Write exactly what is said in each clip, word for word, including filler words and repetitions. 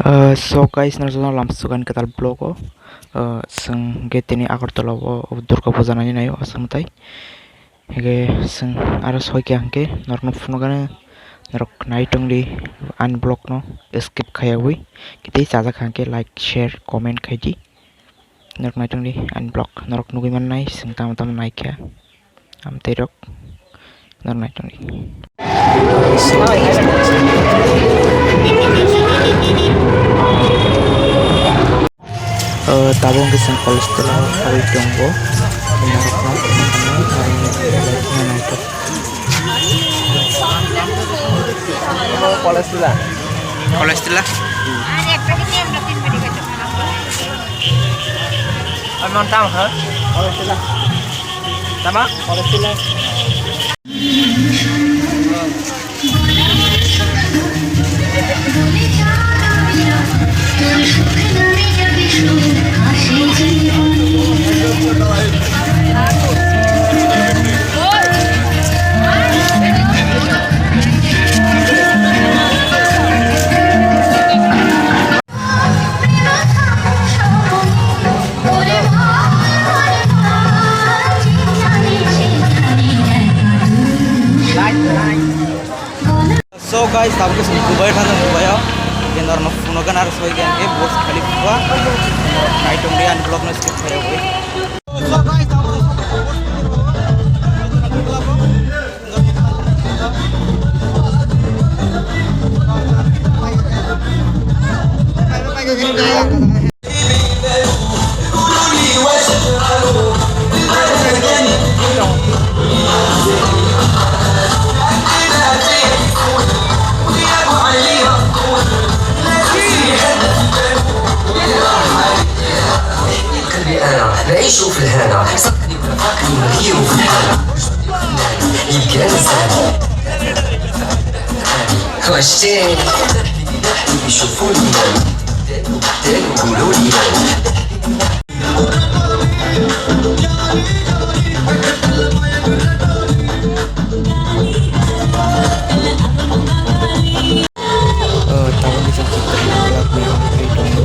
Uh, so guys, norokno lamsugan kwtal vlog o, uh, chwng ge tini Agartala o Durga Puja naina naio aswk mwtai. Hwnkhe chwng aro soikha hwnkhe norokno phunukgano, norok naitongdi ani vlog no skip khaiyawi, tei chajak hwnkhe like, share, comment khaidi. Norok naitongdi ani vlog, norok nugwi mannai chwng tamo tamo naikha. Amtwi rok norok naitongdi. O, tabuk hwnkhe chwng college tila habwi tongo. Norokno naitok. College tila? College tila? Ano tamo, ha? College tila. Tama? College tila. So guys, tabuk khe chwng Dubai thangkha, Dubai o. Khe norokno phunukgano aro soikha hwnkhe Burj Khalifa. Naitongdi ani vlog no skip khaiyawi. So guys, tabuk قلبي أنا نعيشو في الهنا، صدقني ولا فاقني نغيرو في الحالة. يبكي لساني. خرجتي. يشوفوني. يقولولي. O, tabuk khe chwng Chitragupt ni hapwi tongo.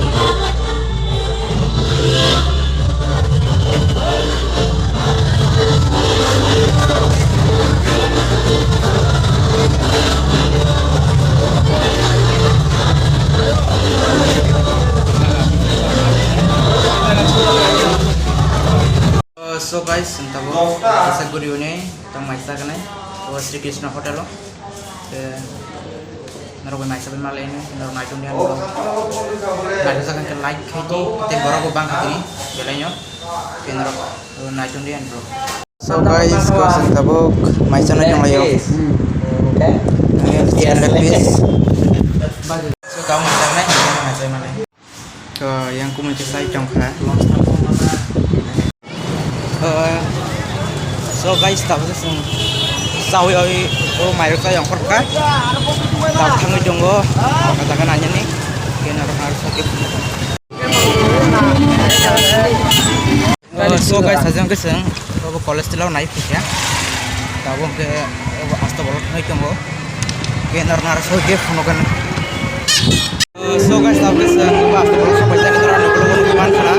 O, so guys, chwng tabuk kaisa guri hwnwi tongmai chaknai o Sri Krishna Hotel o. Khe norok bai naisagwi manlai hwnwi norok naitongdi ang vlog. Naithok jak hwnkhe like khaidi, tei borok bo bangkha tini belai no. Khe norok naitongdi ang vlog. So guys, kosong tabuk maisa nai tonglaio. Three hundred piece. So tabuk maisa nai, maisa manlai. To yang kumui khe chai tongkha. Uh, so guys, tabuk chwng chawi awi o mairok chai ongkhorkha. Tabuk thangwi tongo. Baka jaga nainani. Kena rok harus sakit. Uh, so guys, sajang khe chwng obo college tila nai phikha. Tabuk hwnkhe obo hasta borok thangwi tongo. Kena rok harus sakit phunukgani. So guys, tabuk khe chwng bus o sok paijak, norok nugwi mankha na.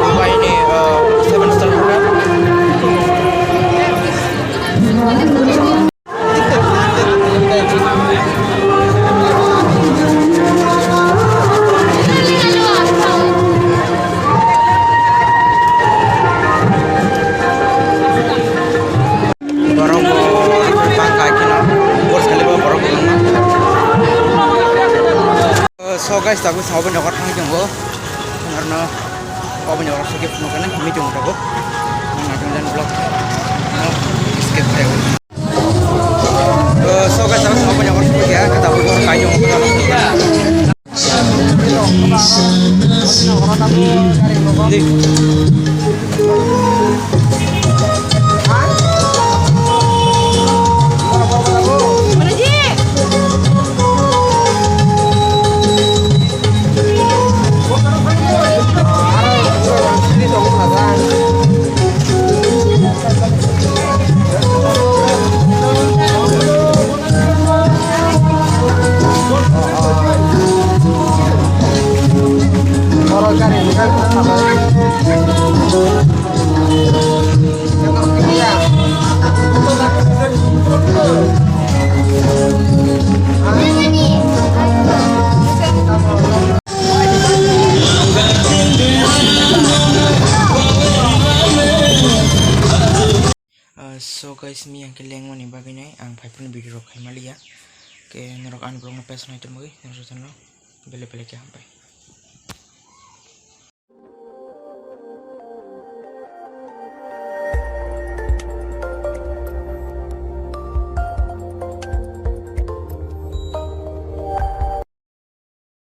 Dubai ni, uh, seven star hotel. Borok bo bangkha kheno, Burj Khalifa borok bo wngma. So guys, tabuk sa obo ni nokar thangwi tongo. Norno obo ni nokar sokhe phunukgani himwi tongo tabuk. Nang naitok jani vlog no skip khaio. So guys, tabuk sa obo ni nokar sokhe ya, tabuk kainwi tongo. So guys, mi ang khe lengmani bagwi nai ang phaiphuru video rok khaima liya. Ke norok ani vlog no pes nai tongmagwi norok jotono belai belai khe hambai.